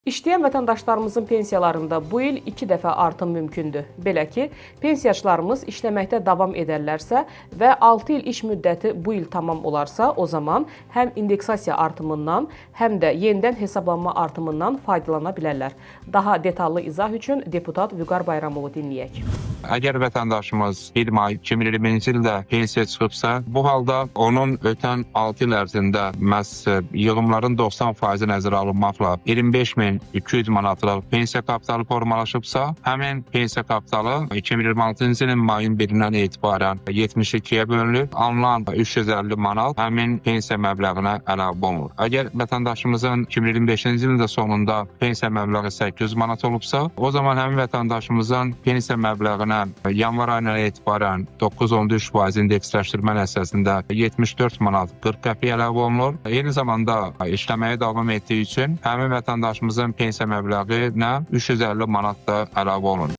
İşləyən vətəndaşlarımızın pensiyalarında bu il 2 dəfə artım mümkündür. Belə ki, pensiyaçılarımız işləməkdə davam edərlərsə və 6 il iş müddəti bu il tamam olarsa, o zaman həm indeksasiya artımından, həm də yenidən hesablanma artımından faydalana bilərlər. Daha detallı izah üçün deputat Vüqar Bayramovu dinləyək. Əgər vətəndaşımız 1 may 2020-ci ildə pensiya çıxıbsa, bu halda onun ötən 6 il ərzində məhz yığımların 90% nəzərə alınmaqla 25.200 manatlıq pensiya kapitalı formalaşıbsa, həmin pensiya kapitalı 2026-cı ilin mayın 1-dən etibarən 72-yə bölünür. Alınan 350 manat həmin pensiya məbləğinə əlavə olunur. Əgər vətəndaşımızın 2025-ci ilin də sonunda pensiya məbləği 800 manat olubsa, o zaman həmin vətəndaşımızın pensiya məbləğinə yanvar ayından etibarən 9.3% indeksləşdirmə əsasında 74 manat 40 qəpik əlavə olunur. Eyni zamanda işləməyə davam etdiyi üçün həmin vətəndaşımızın pensiya məbləğinə 350 manat da əlavə olunur.